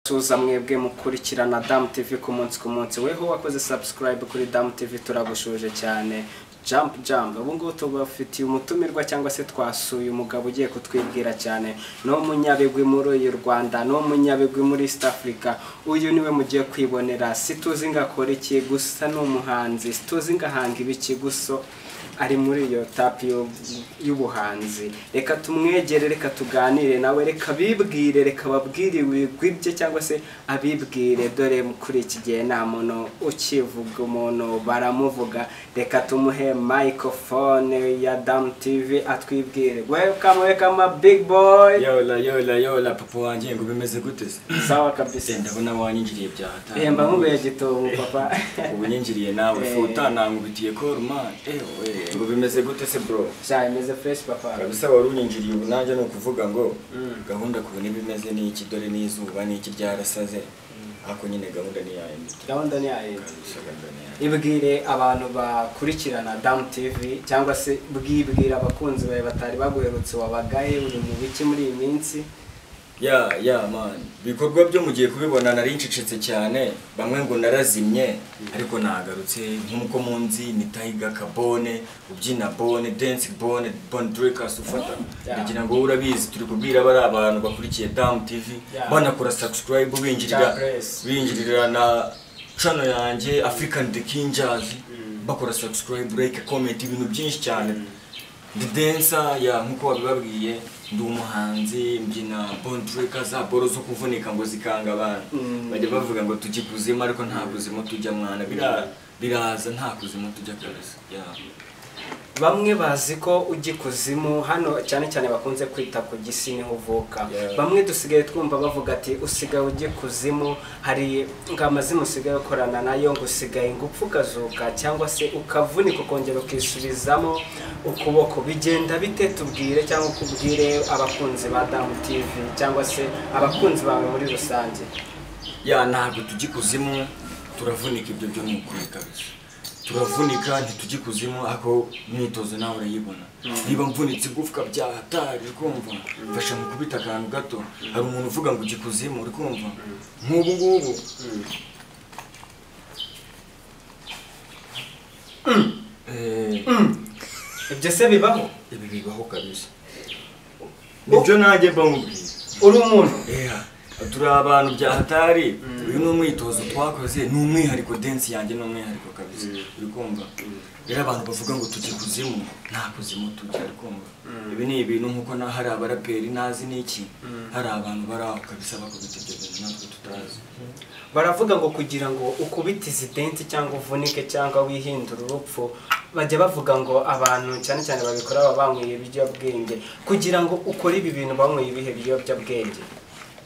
Suza mwebwe mukurikirana Damu TV ku munsi ku munsi. Weho wakoze subscribe kuri Damu TV, turagushuje cyane. Jump jump, ubu ngubu tubafitiye umutumirwa cyangwa se twasuye umugabo ugiye kutwibwira cyane. Ni umunyabigwi muri uyu Rwanda, ni umunyabigwi muri East Africa. Uyu niwe mugiye kwibonera. Situzi ngo akora iki, gusa ni umuhanzi. Situzi ngo ahanga ibiki, gusa ari muri iyo tapi y'ubuhanzi. Reka tumwegere, reka tuganire nawe, reka bibwire, reka babwire ibigwi bye cyangwa se abibwire. Dore kuri iki gihe nta muntu ukivuga umuntu, baramuvuga. Reka tumuhe microphone ya Damu TV atwibwire. Welcome, welcome a big boy. Yola yola yola, papa wanjye, ngo bimeze gute se? Sawa kabisa. Ndabona wanyinjiriye bya hatari. Mba nkubeye gitobo, papa. Ubu nyinjiriye nawe futa nankubitiye call, man. Ewe, ngo bimeze gute se, bro? Sha, imeze fresh, papa. Kabisa wari unyinjiriye. Ubu nanjye ni ukuvuga ngo gahunda kubona ibimeze n'iki, dore n'izuba n'iki ryarasaze, ariko nyine gahunda ni yayindi. Gahunda ni yayindi. Kabisa, gahunda ni yayindi. Ibwire abantu bakurikirana Damu TV cyangwa se bwibwira abakunzi bawe batari baguherutse. Wabagaye, uri mu biki muri iyi minsi? Yeah man, ibikorwa byo mugiye kubibona. Nari ncecetse cyane, bamwe ngo narazimye, ariko nagarutse. Nk'uko munzi ni Tiger Kabone, ubyina bone dance, bone bone drinkers ufata. Ndagira ngo urabizi, turi kubwira bari abantu bakurikiye Damu TV banakora subscribe, binjirira God bless. binjirira na channel yanjye African The Kingers, bakora subscribe, like, comment, ibintu byinshi cyane. Ndi dancer ya, nkuko wabibabwiye, ndi umuhanzi, mbyina bone breaker, za boro zo kuvunika ngo zikanga abantu. Bajya bavuga ngo tujye kuzimu, ariko nta kuzimu tujya, mwana. Biraza, nta kuzimu tujya kabisa, yeah. Bamwe bazi ko ujya ikuzimu hano, cyane cyane bakunze kwita ku Gisi, niho uvuka. Bamwe dusigaye twumva bavuga ati usigaye ujya ikuzimu, hari ngo amazimu usigaye ukorana nayo, ngo usigaye ngo upfa ukazuka cyangwa se ukavunika ukongera ukisubizamo ukuboko. Bigenda bite? Tubwire cyangwa ukubwire abakunzi ba Damu TV cyangwa se abakunzi bawe muri rusange. Yeah, ntabwo tujya ikuzimu, turavunika. Ibyo byo ni ukuri kabisa, turavunika, ntitujya ikuzimu. Ariko imyitozo nawe urayibona, niba mvunitse igufwa bya hatari, uri kumva, mfasha mu kubita akantu gato. Hari umuntu uvuga ngo ujya ikuzimu, uri kumva, nk'ubu ngubu. Ibyo se bibaho? Ibi bibaho kabisa, nibyo nanjye mba nkubwira. Uri umuntu. Yeah, turi abantu bya hatari. Uyu ni umwitozo twakoze, ni umwihariko, dance yanjye ni umwihariko kabisa, uri kumva. Rero abantu bavuga ngo tujye kuzimu, nta kuzimu tujya, uri kumva. Ibi ni ibintu nkuko na hari abaraperi nazi n'iki, hari abantu bari aho kabisa bakubita ibyo bintu natwe tutazi. Baravuga ngo kugira ngo ukubite izi dance cyangwa uvunike cyangwa wihindure urupfu, bajya bavuga ngo abantu cyane cyane babikora baba banyweye ibiyobyabwenge. Kugira ngo ukore ibi bintu, banyweye ibihe biyobyabwenge?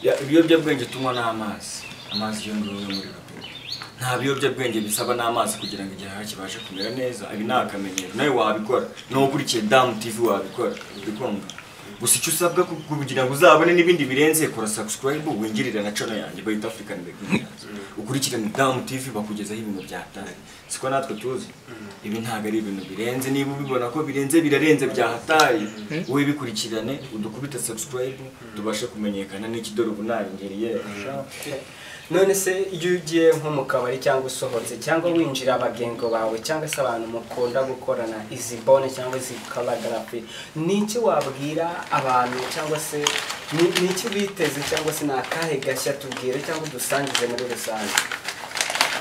Yeah, ibiyobyabwenge tunywa ni amazi, amazi yo nguyo yo muri robine. Nta biyobyabwenge bisaba, n'amazi kugira ngo igihaha kibashe kumera neza. Ibi ni akamenyero, nawe wabikora, nawe ukurikiye Damu TV wabikora, uri kumva. Gusa icyo usabwa kugira ngo uzabone n'ibindi birenze, kora subscribe, winjirire na channel yanjye bayita African Beginners, ukurikirane Damu TV, bakugezaho ibintu bya hatari. Siko natwe tuzi, ibi ntabwo ari ibintu birenze. Niba ubibona ko birenze, birarenze bya hatari. Wowe bikurikirane, udukubite subscribe, tubashe kumenyekana n'iki. Dore ubu naringeriye. None se iyo ugiye nko mu kabari cyangwa usohotse cyangwa winjira abagengo bawe cyangwa se abantu mukunda gukorana izi bone cyangwa izi choreography, ni iki wabwira abantu cyangwa se ni iki biteze cyangwa se ni akahe gashya? Tubwire cyangwa udusangize muri rusange.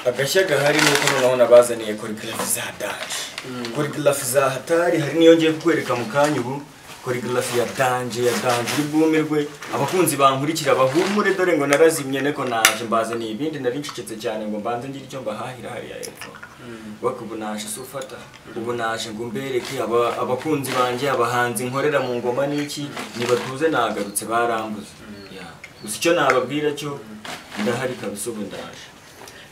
Agashya gahari ni uko noneho nabazaniye choreography za danger, choreography za hatari. Hari niyo ngiye kukwereka mu kanya ubu, choreography ya danger, ya danger, uri bwumirwe. Abakunzi bankurikira bahumure, dore ngo narazimye niko naje mbazaniye ibindi. Nari ncecetse cyane ngo mbanze ngire icyo mbahahira hariya hepfo. Wako ubu naje se ufata, ubu naje ngo mbereke abakunzi banjye, abahanzi nkorera mu ngoma n'iki, nibatuze nagarutse, barambuze. Yeah. Gusa icyo nababwira cyo, ndahari kabisa, ubu ndaje.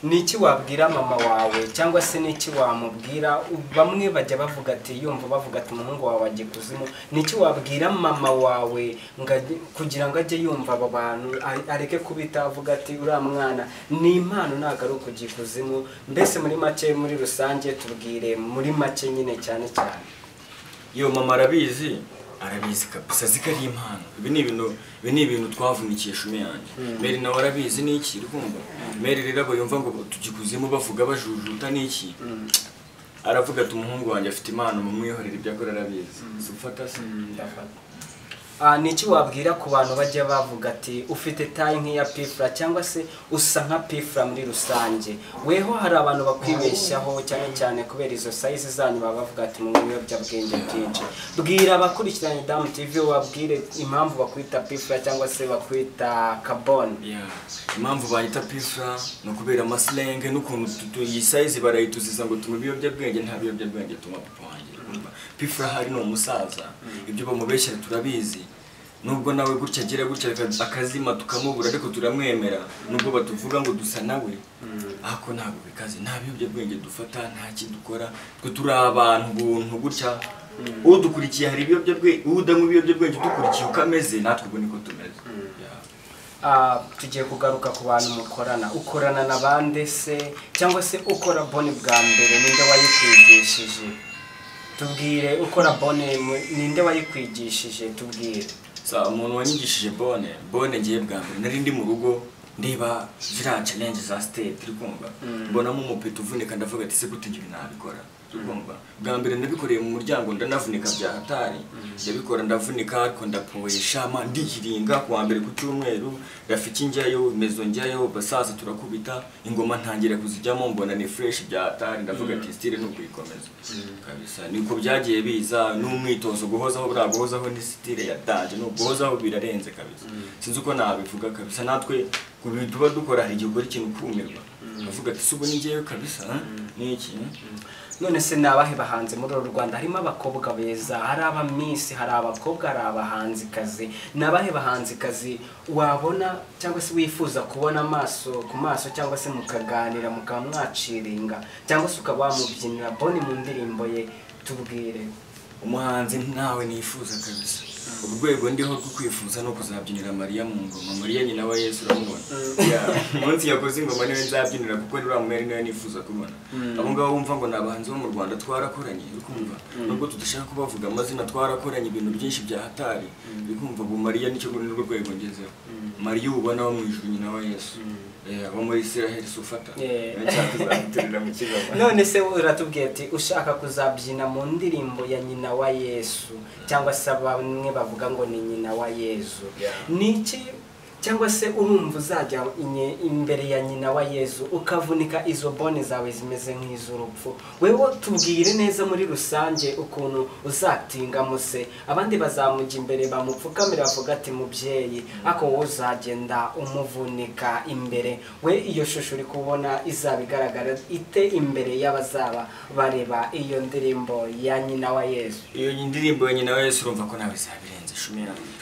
Ni iki wabwira mama wawe cyangwa se ni iki wamubwira? Bamwe bajya bavuga ati, yumva bavuga ati umuhungu wawe ajya ikuzimu. Ni iki wabwira mama wawe ngo kugira ngo ajye yumva abo bantu, areke kubita avuga ati uriya mwana ni impano, ntabwo ari ukujya ikuzimu? Mbese muri make, muri rusange, tubwire muri make nyine cyane cyane. Iyo mama arabizi. Arabizi kabisa, azi ko ari impano. Ibi ni ibintu twavunikiye shumi yanjye. Mary nawe arabizi n'iki, uri kumva? Mary rero abo yumva ngo tugikuzemo bavuga bajujuta n'iki. Aravuga ati umuhungu wanjye afite impano, mumwihorere ibyo akora arabizi. Si ufata se? Ndafata. Ni iki wabwira ku bantu bajya bavuga ati ufite tayi nk'iya P-Fla cyangwa se usa nka P-Fla muri rusange? Weho hari abantu bakwibeshyaho cyane cyane kubera izo size zanyu, baba bavuga ati mu biyobyabwenge byinshi. Bwira abakurikiranye Damu TV, wabwire impamvu bakwita P-Fla cyangwa se bakwita Kabone. Impamvu bayita P-Fla ni ukubera amasilenge n'ukuntu iyi size barayituziza ngo tunywe ibiyobyabwenge. Nta biyobyabwenge tunywa papa wanjye. P-Fla hari ni umusaza, ibyo bamubeshyera turabizi. Nubwo nawe gutya agira gutya akazima tukamubura, ariko turamwemera. Nubwo batuvuga ngo dusa nawe, ariko ntabwo bikaze. Nta biyobyabwenge dufata, nta kidukora, twe turi abantu buntu gutya. Udukurikiye hari ibiyobyabwenge, udanywa ibiyobyabwenge udukurikiye uko ameze, natwe ubwo niko tumeze. Tugiye kugaruka ku bantu mukorana. Ukorana na bande se, cyangwa se ukora bone bwa mbere ninde wayikwigishije? Tubwire, ukora bone ninde wayikwigishije, tubwire. Sa umuntu wanyigishije bone ngiye bwa mbere nari ndi mu rugo ndeba ziriya challenge za state, uri kumva? Mbonamo umupeta uvunika, ndavuga ati se gute ibi nabikora, uri kumva? Bwa mbere nabikoreye mu muryango ndanavunika bya hatari, ndabikora ndavunika, ariko ndapoesha ma ndihiringa. Kuwa mbere ku cyumweru Rafiki njyayo, Mezo njyayo, basaza turakubita ingoma ntangira kuzijyamo, mbona ni fresh bya hatari, ndavuga ati style no kuyikomeza kabisa. Niko byagiye biza n'umwitozo, guhozaho bra guhozaho ni style ya daje, no guhozaho birarenze kabisa. Sinzi uko nabivuga kabisa. Natwe ku bintu tuba dukora hari igihe ukora ikintu ukumirwa, ukavuga ati subu ni njyewe kabisa, ni iki? None se nabahe bahanze muri uru Rwanda? Harimo abakobwa beza, hari aba miss, hari abakobwa, hari abahanzikazi. Nabahe bahanzikazi wabona cyangwa se wifuza kubona amaso ku maso, cyangwa se mukaganira mukaba mwaciringa, cyangwa se ukaba wamubyinira bone mu ndirimbo ye? Tubwire. Umuhanzi ntawe nifuza kabisa. Urwego ndiho rwo kwifuza no kuzabyinira Mariya mu ngoma. Mariya nyina wa Yesu uramubona. Umunsi yakoze ingoma niwe nzabyinira, kuko ni uriya mweri niwe nifuza kubona. Abo ngabo bumva ngo ni abahanzi bo mu Rwanda twarakoranye, uri kumva? Nubwo tudashaka kubavuga amazina, twarakoranye ibintu byinshi bya hatari. Uri kumva? Ubu Mariya nicyo nirwo rwego ngezeho. Mariya ubona wo mu ijuru nyina wa Yesu. Abo muri Israel sufata. None se uratubwiye ati ushaka kuzabyina mu ndirimbo ya nyina wa Yesu, cyangwa se bamwe bavuga ngo ni nyina wa Yesu. Niki cyangwa se urumva uzajya imbere ya nyina wa Yesu ukavunika izo bone zawe zimeze nk'iz'urupfu? Wewe tubwire neza muri rusange ukuntu uzatinga muse, abandi bazamujya imbere bamupfukamira bavuga ati mubyeyi, ako wowe uzagenda umuvunika imbere. We iyo shusho uri kubona izabigaragara ite imbere y'abazaba bareba iyo ndirimbo ya nyina wa Yesu? Iyo ndirimbo ya nyina wa Yesu urumva ko nawe izabirenze shumi yanjye.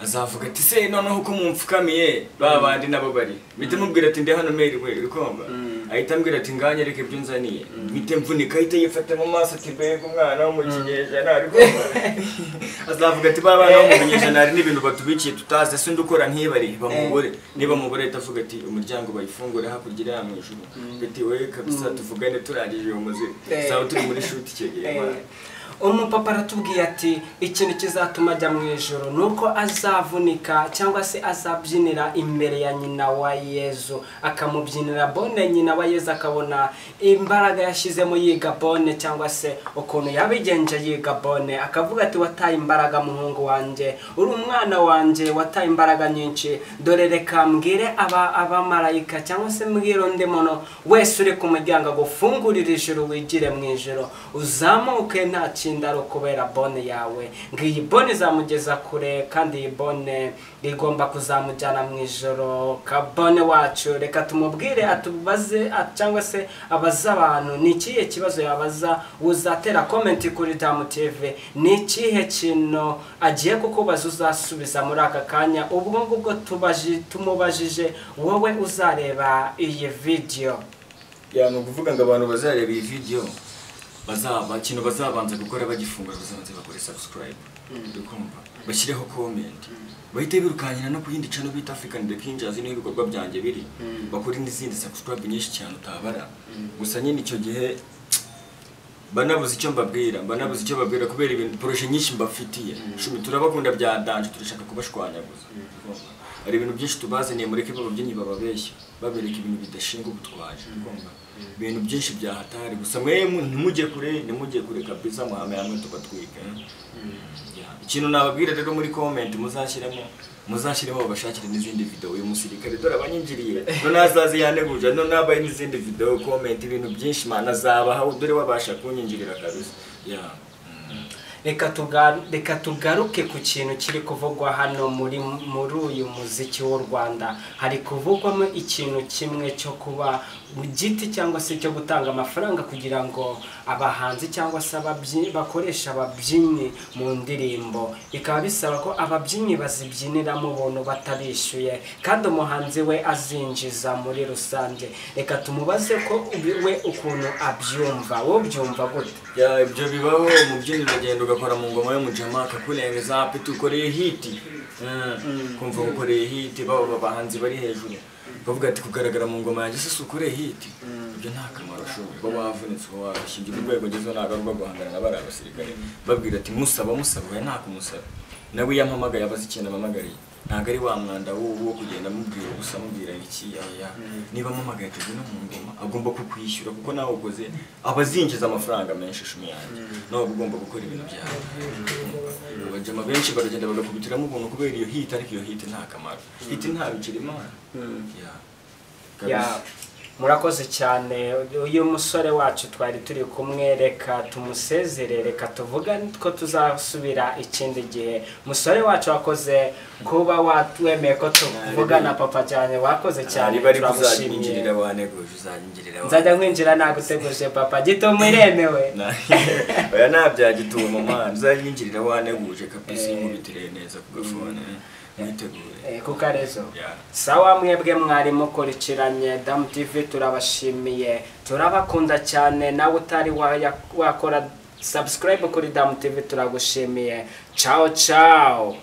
Azavuga ati se noneho uko mumfukamiye ba bandi nabo bari, mpite mubwira ati ndi hano Mary we, uri kumva? Ahita ambwira ati nganyereke ibyo nzaniye, mpite mvunika, ahita yifata mu maso ati mbega umwana wo mu kinyejana, uri kumva? Azavuga ati ba bana bo mu kinyejana hari n'ibintu batubikiye tutazi, ese undi ukora nk'ibari bamubure, niba mubure ahita avuga ati umuryango bayifungure hakurya iriya mu ijuru. Ati we kabisa tuvugane turangije uwo muziki, tuzaba turi muri shoot icyo gihe. Umupapa aratubwiye ati ikintu kizatuma ajya mu ijuru nuko azavunika cyangwa se azabyinira imbere ya nyina wa Yesu, akamubyinira bone nyina wa Yesu, akabona imbaraga yashyizemo yiga bone, cyangwa se ukuntu yabigenje yiga bone, akavuga ati wataye imbaraga muhungu wanjye, uri umwana wanjye, wataye imbaraga nyinshi, dore reka mbwire abamarayika cyangwa se mbwire undi muntu wese uri ku muryango agufungurire ijuru wigire mu ijuru, uzamuke nta kindaro kubera bone yawe. Ngiyi bone izamugeza kure, kandi iyi bone igomba kuzamujyana mu ijoro. Kabone wacu reka tumubwire atubaze cyangwa se abaza abantu ni ikihe kibazo yabaza. Uzatera comment kuri Damu TV, ni ikihe kintu agiye kukubaza uzasubiza muri aka kanya. Ubwo ngubwo tumubajije wowe uzareba iyi video. Ya ni ukuvuga ngo abantu bazareba iyi video bazaba ikintu bazabanza gukora bagifungura, bazabanza bakore subscribe, ukumva bashyireho comment, bahite birukanyira no kuyindi channel bita African The Kingers, niho ibikorwa byanjye biri, bakore n'izindi subscribe nyinshi cyane utabara. Gusa nyine icyo gihe Mba nabuze icyo mbabwira, mba nabuze icyo mbabwira kubera ibintu projet nyinshi mbafitiye. Shumi, turabakunda bya danger, turashaka kubashwanyaguza. Hari ibintu byinshi tubazaniye, mureke ababyinnyi bababeshya, babereka ibintu bidashinga ubutwaje. Urumva? Ibintu byinshi bya hatari gusa mwe ntimujye kure, ntimujye kure kabisa, muhame hamwe tubatwike. Yeah. Ikintu nababwira rero, muri comment muzashyiremo babashakire n'izindi video. Uyu musirikare dore abanyinjiriye, none azazi yaneguje, none abaye n'izindi video, comment, ibintu byinshi mana azabaha, dore wabasha kunyinjirira kabisa, yeah. Reka tugaruke ku kintu kiri kuvugwa hano muri uyu muziki w'u Rwanda. Hari kuvugwamo ikintu kimwe cyo kuba mu giti cyangwa se cyo gutanga amafaranga kugira ngo abahanzi cyangwa se bakoresha ababyinnyi mu ndirimbo, bikaba bisaba ko ababyinnyi bazibyiniramo ubuntu batabishyuye, kandi umuhanzi we azinjiza muri rusange. Reka tumubaze ko we ukuntu abyumva. Wowe ubyumva gute? Yeah, ibyo bibaho. Umubyinnyi uragenda ugakora mu ngoma y'umujama akakurengeza peti ukoreye hit. Kumva ukoreye hit, baba abahanzi bari hejuru bavuga ati kugaragara mu ngoma yanjye se ukoreye hit, ibyo nta kamaro. Ashoboye uba wavunitse, uba warushye. Urwego ngezeho ntabwo ari urwo guhangana na bariya basirikare babwira ati musaba, musaba. Oya, nta kumusaba. Nawe iyo ampamagaye abaza ikintu ampamagariye, ntabwo ari wa mwanda wo kugenda amubwira ubusa, amubwira iki. Oya, niba ampamagaye ati ngwino mu ngoma, agomba kukwishyura kuko nawe ukoze aba azinjiza amafaranga menshi. Shumi yanjye, nawe uba ugomba gukora ibintu byawe. Abajama benshi baragenda bagakubitiramo ubuntu kubera iyo hit, ariko iyo hit nta kamaro, hit nta biceri imana. Yeah. Ya, Kabisa. murakoze cyane. Uyu musore wacu twari turi kumwe, reka tumusezere, reka tuvugane ko tuzasubira ikindi gihe. Musore wacu, wakoze kuba wemeye ko tuvugana. Papa cyane, wakoze cyane. Niba ari Turagushimiye. kuzanyinjirira waneguje, uzanyinjirira. Nzajya nkwinjira naguteguje, papa. Gituma iremewe. Oya, nta bya gitumo man, uzanyinjirira waneguje kabisa, inkubitire neza ku gafone mwitegure. Kuko arezo. Yeah. Sawa, mwebwe mwari mukurikiranye Damu TV, turabashimiye, turabakunda cyane. Nawe utari wakora subscribe kuri Damu TV, turagushimiye. Ciao ciao.